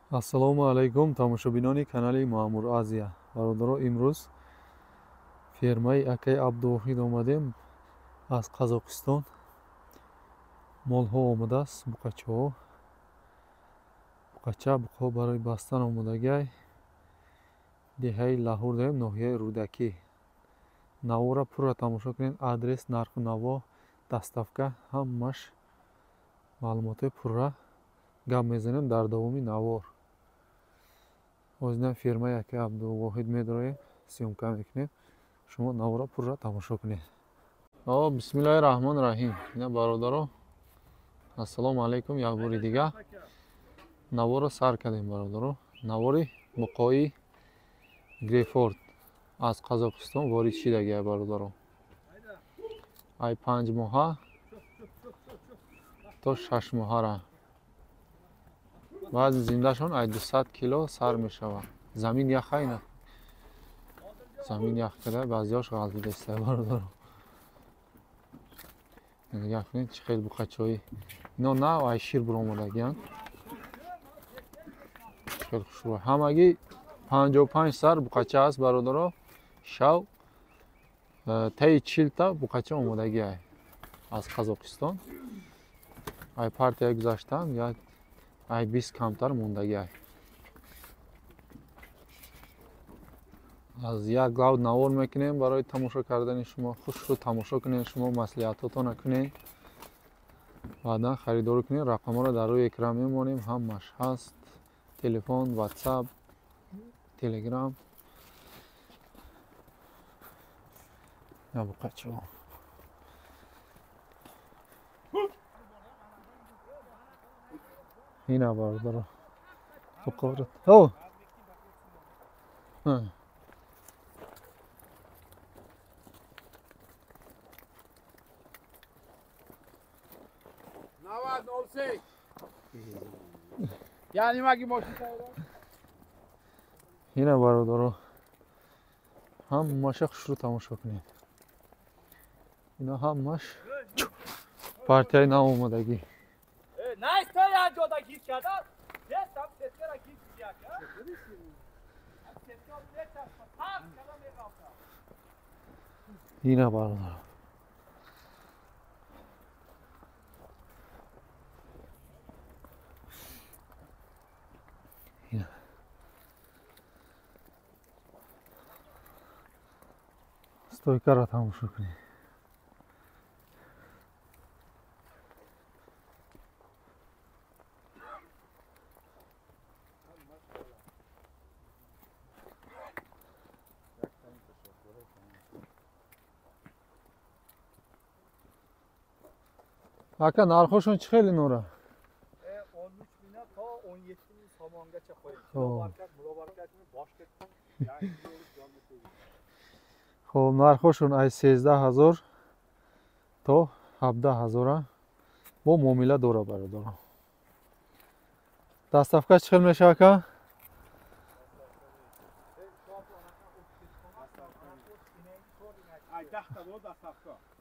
Ассалому алайкум тамошобинони канали Маъмур Азия. Бародаро, имрӯз фермаи акаи Абдувоҳид омадем аз Қазоқистон. Молҳо омадааст, буқачаҳо. Буқача, буқҳо барои бастан омодагиай. Деҳаи Лаҳур дорем, ноҳияи Рӯдакӣ. Навора пурра тамошо кунед, адрес, нарху наво, доставка, ҳамаш маълумотҳои пурра гап мезанем дар давоми навор. Ҳозир фирмаи акаи Абдувоҳид медроем, съёмка мекунем. Шумо навора пурра тамошо кунед. Бисмиллаҳи раҳмони раҳим. Ина бародаро, ассалому алайкум як бори дига. Наворро сар кардем бародаро. Навори буқои Грейфорд аз Қазоқистон ворид шидагия бародаро. Ай 5 моҳа то 6 моҳара. Вазни зиндашон ай 200 кило сар мешавад. Замин яха ина. Замин ях када баъзеҳош ғалтидаиста бародаро. Нигоҳ кунед чӣ хел буқачаҳои ино нав ай шир буромадагиянд. Хеле хушрӯ. Ҳамагӣ 55 сар буқача аст бародаро. Шав таи 40 та буқача омодагӣ ай аз Қазоқистон. Ай партия гузаштан як ай 20 камтар мондагӣ ай. Аз як глав навор мекунем барои тамошо кардани шумо. Хушрӯ тамошо кунед, шумо маслиҳатотонро кунед, баъдан харидорӣ кунед. Рақамҳоро дар рӯи экран мемонем, ҳамаш ҳаст. Телефон, WhatsApp, Telegram. Буқачаҳо. Ина бародаро. Буқора. О! Ина бародаро, ҳамаша хушрӯ тамошо кунед. Ина ҳамаш партияи нав омадагӣ. Ина бародаро. Стойкаро тамошо кунед. Ака, нархошон чӣ хеле нора? 13 мина то 17 мин сомонgacha qo'ying. Хоб, нархошон аз 13 000 то 17 000 бо муомила дора бародаро. Доставка чӣ хел мешава ака?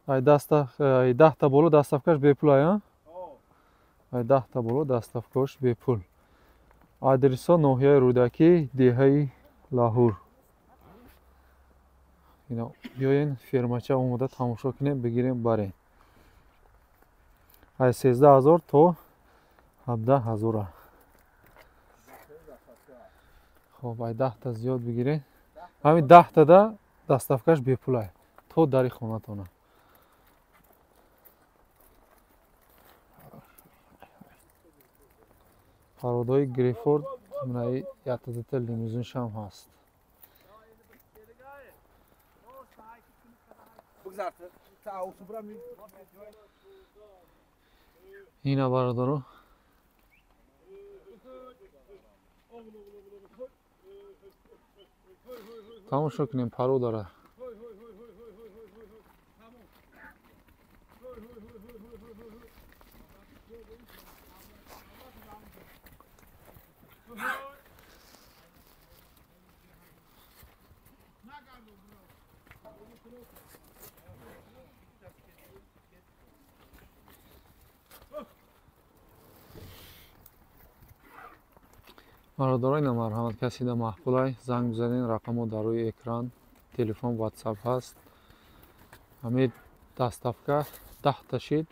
Ай 10 та боло доставкаш бепул ай, ай 10 та боло доставкаш бепул. Адресо ноҳияи Рӯдакӣ, деҳаи Лаҳур. Ино биёен фермача омода тамошо кунем, бигирем, барем. Ай 13 000 то 17 000. Хоб, ай 10 та зиёд бигирен. Ҳамин 10 тада доставкаш бепул ай то дари хонатона. Пародҳои Грейфорд минаи яктадата лимузиншам ҳаст. Ина бародаро, тамошо кунем пародара. Бародаро, ина марҳамат, касе да маъқулай, занг бизанед, рақамҳо дар рӯи экран, телефон, ватсап ҳаст. Ҳамин доставка 10 шид,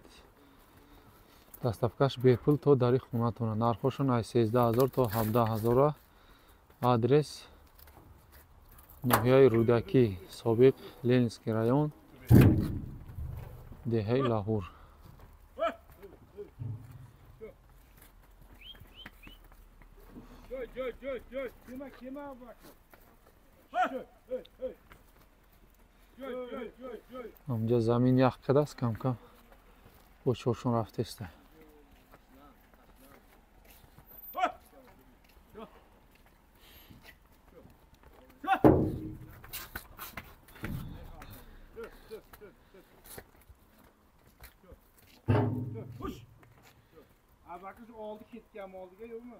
доставкаш бепул то дари хонатона. Нархҳошон аз 13 000 то 17 000. Адрес ноҳияи Рӯдакӣ, собиқ Ленинский район, деҳаи Лаҳур. Ҳамҷа замин ях кардааст, кам-кам бочҳошон рафтеста. Oldi ketgan oldiga yo'qmi?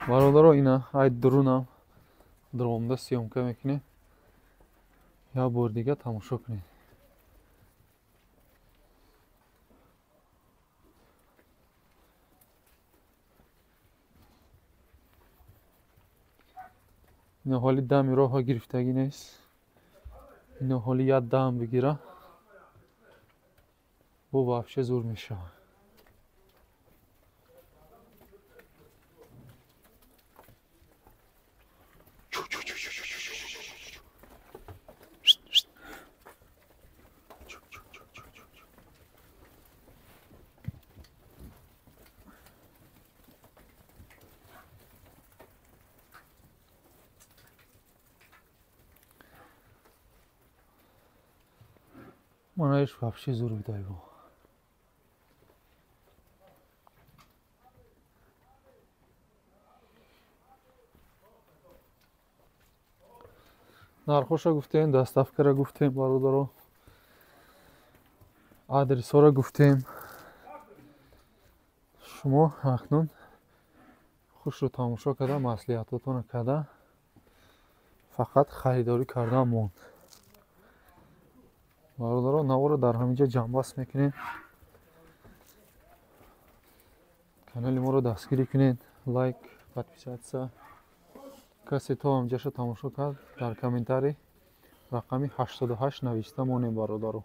Бародаро, ина ай дурунам даромада съёмка мекунем. Як бор дига тамошо кунед. Ина ҳоли дами роҳа гирифтагӣ нест. Ина ҳоли як дам бигира, бо вообще зур мешавад. Манаиш вообще зур бидайбо. Нархоша гуфтем, доставкара гуфтем, бародаро, адресҳоро гуфтем. Шумо акнун хушро тамошо карда, маслиҳатотонро карда, фақат харидорӣ кардан монд. Бародаро, наворо дар ҳамин ҷо ҷамъбаст мекунем. Канали моро дастгирӣ кунед, лайк, подписаться. Касе то ҳамҷаша тамошо кард, дар комментарий рақами 88 нависта монем, бародаро.